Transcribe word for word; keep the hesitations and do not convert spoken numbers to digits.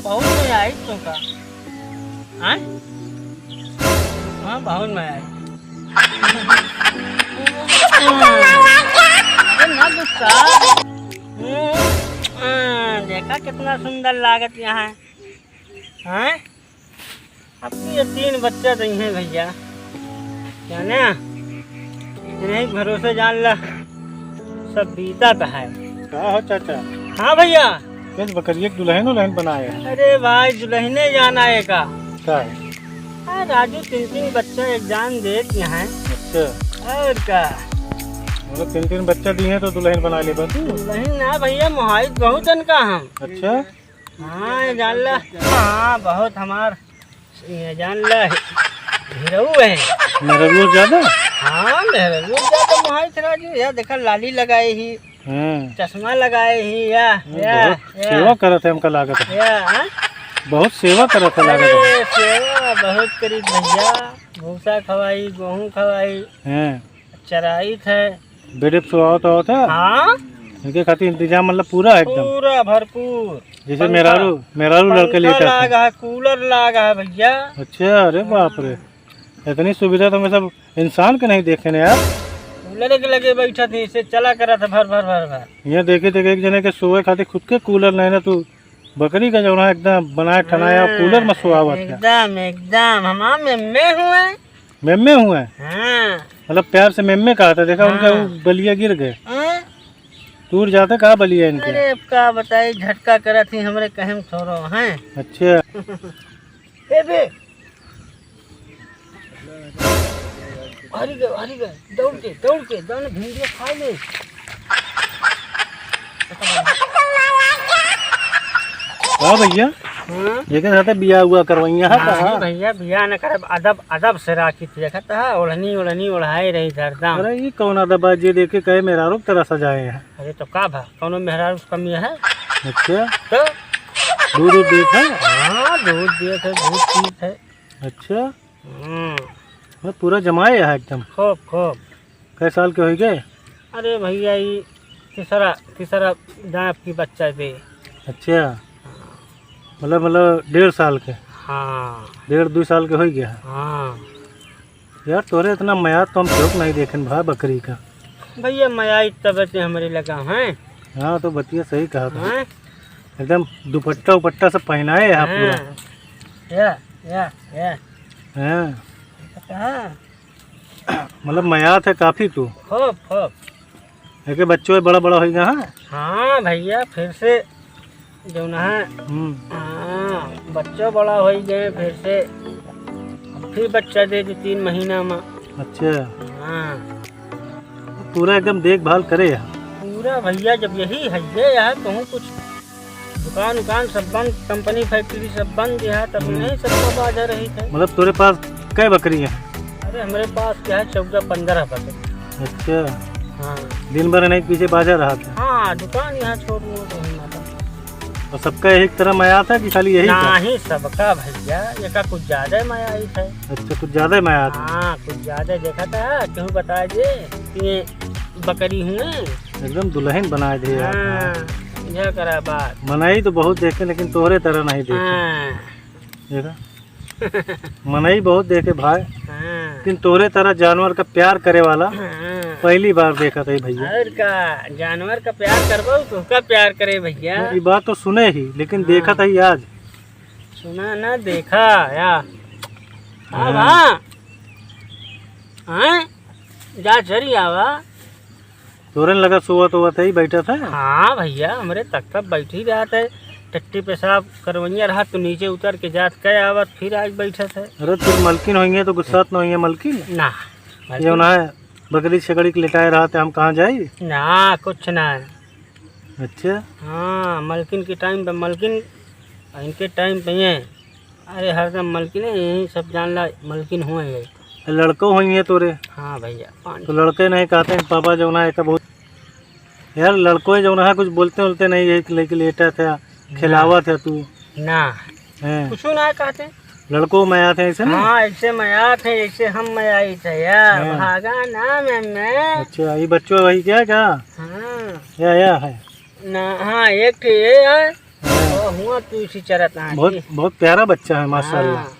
बहुत मजा आई तोका। हाँ? हाँ, बहुत मजा आई। अरे ना गुस्सा। हम्म, हाँ, देखा कितना सुंदर लागत यहाँ है। हाँ? अब ये तीन बच्चा दइहें भइया, जाने, इन्हीं भरोसे जान ला, सब बीतत है। का हो चाचा? हाँ भइया। बस बकरिया के दुलहिन उलहिन बनाए है। अरे भाई, दुलहिने जाना है का? का है? आ, राजू, तीन तीन बच्चा एक जान देत यहाँ। अच्छा। और का? मतलब तीन तीन बच्चा दिहे तो दुलहिन बना लेबा तू? दुलहिन ना भइया, मोहाइत बहुत इनका हम। अच्छा। हाँ, ये जान ला। हाँ, बहुत हमार, ये जान ला, हीरो है। मेहररुओ ज्यादा? हाँ, मेहररुओ ज्यादा मोहाइत राजू। या देखा, लाली लगाए ही, हाँ। चश्मा लगाए ही, या, अरे, या, बहुत या। सेवा करत है, हमका लागत है। या, हाँ? बहुत सेवा करत है, लागत है। अरे, सेवा बहुत करी भइया। भूसा खवाई, गेहूँ खवाई। हाँ। चराइत है। बेडे पे सोआवत आवत है? हाँ। इनके खातिर इंतजाम मतलब पूरा है एकदम? पूरा भरपूर। जैसे पंखा, मेहरारू, मेहरारू लड़के पंखा लेटा था। लागा है, कूलर लागा है भइया। अच्छा, अरे बाप रे, इतनी सुविधा तो मैं सब इंसान के नहीं देखे ने यार। कूलर के लगे बैठा थे, इसे चला करा था भर भर भर भर। यहाँ देखे देखे एक जने के सोए खातिर खुद के कूलर नहीं ना, तू बकरी का जौन है एकदम बनाए ठनाए और हाँ, कूलर में सोआवत है। एकदम, एकदम, हमार मेम्मे हुए। मेम्मे हुए? हाँ। मतलब प्यार से मेम्मे कहा था, देखा उनका हाँ। वो बलिया गिर गए। हाँ। टूट जाते का बलिया इनके? अरे अब का बताई, झटका करत ही हमरे कहे में थोड़ो हैं। अच्छा। ए बे, हरी गए, हरी गए, दौड़ के, दौड़ के, दौड़, भिंडिया खा ले। हाँ भइया, हाँ? जेके साथे बियाह हुआ करवइया है हाँ, कहाँ? भइया, बियाह न करब, अदब, अदब से राखी थी, देखत है, ओढ़नी, ओढ़नी ओढ़ाए रही हरदम। अरे, ई कौन अदब है, जे देखे कहे मेहरारू के तरह सजाए हैं? अरे, तो का भा, कौनो मेहरारू के कमी है? अच्छा। तो? दूध, दूध देत है? हाँ, दूध देत है, दूध पीत है। अच्छा। हम्म। मतलब पूरा जमाए है एकदम। खूब, खूब। कै साल के होई गए? अरे भइया, ई तीसरा, तीसरा दाँत की बच्चा दे। अच्छा। मतलब, मतलब डेढ़ साल के? हाँ। डेढ़, दुई साल के होई गया? हाँ। यार, तोरे इतना मयात तो हम चौक नहीं देखेन भा बकरी का। भइया, मयाई तबे ते हमरे लगा हैं। हाँ, तो बतिया सही कहा था। हाँ। एकदम दुपट्टा उपट्टा सब पहनाए है पूरा। हाँ। या, या, या। हाँ। कहाँ? मतलब मयात है काफी तू। खूब, खूब। एके बच्चो बड़ा बड़ा होई गया, हाँ? हाँ भइया, फिर से जौन है, हम्म। हाँ, बच्चो बड़ा होई गए, फिर से फिर बच्चा दे दे तीन महीना में। अच्छा। हाँ। पूरा एकदम देखभाल करे है। पूरा भइया, जब यही है, ये है, कहूँ कुछ दुकान उकान सब बंद, कंपनी फैक्ट्री सब बंद है, तब हम्म। नहीं सबका बाजा रही थे। मतलब तोरे पास कै बकरी है? अरे हमरे पास क्या है, चौदह पन्द्रह बकरी। अच्छा। हाँ। दिन भर नहीं पीछे बाजा रहा था? हाँ, दुकान यहाँ छोट मोट है, मतलब। और सबका यही तरह मयात है कि खाली यही का? नहीं, सबका भइया, एका कुछ ज्यादा मयाई है। अच्छा, कुछ ज्यादा मयात है। हाँ, कुछ ज्यादा देखा था, क्यों बताए जे, ये बकरी हुए। एकदम दुलहिन बनाए दे यार। हाँ, यह करा बात। मनई तो बहुत देखे, लेकिन तोहरे तरह नहीं देखे। हाँ। देखा? मनई बहुत देखे भाई, हाँ। लेकिन तोहरे तरह जानवर का प्यार करे वाला हाँ। पहली बार देखत है भइया। और का, जानवर का प्यार करबो, तोहका प्यार करे भइया। ई बात तो सुने ही, लेकिन हाँ। देखत है आज। सुना ना, देखा या। हाँ। हाँ, हाँ। हाँ? जा चरी आवा। तोरन लगा सोवत होवत है, बैठत है? हाँ भइया, हमरे तख्ता पे बैठी रहत है। टट्टी पेशाब करवइया रहत तो नीचे उतर के जात कै आवत, फिर आज बैठत है। अरे, तोर मलकिन होइहैं तो गुस्सात न होइहैं मलकिन? ना, ये मलकिन ना है, बकरी छकड़ी के लेटाए रहत है, हम कहाँ जाई? ना, कुछ ना। अच्छा। हाँ, मलकिन के टाइम पे मलकिन, इनके टाइम पे ये। अरे, हरदम मलकिन है, यही सब जान ला, मलकिन हुए है। लड़को होइहैं तोरे? हाँ भइया, पाँच। तो लड़के नहीं कहते हैं, पापा जौन है, एक बहुत, यार, लड़को है जौन है, कुछ बोलते वोलते नहीं है, लेके लेटा था, ना। खिलावा था तू। ना। हैं। कुछ ना कहते। लड़को मयात है ऐसे ना? हाँ, ऐसे मयात है, ऐसे हम मयाई थे यार, हाँ। भागा ना मैं, मैं। अच्छा, ये बच्चों वही क्या, क्या? हाँ। या, या है? ना, हाँ, एक ठे ये है। हाँ। हुआ तू इसी चरत ना बहुत, जी। बहुत प्यारा बच्चा है, माशाल्लाह। हाँ।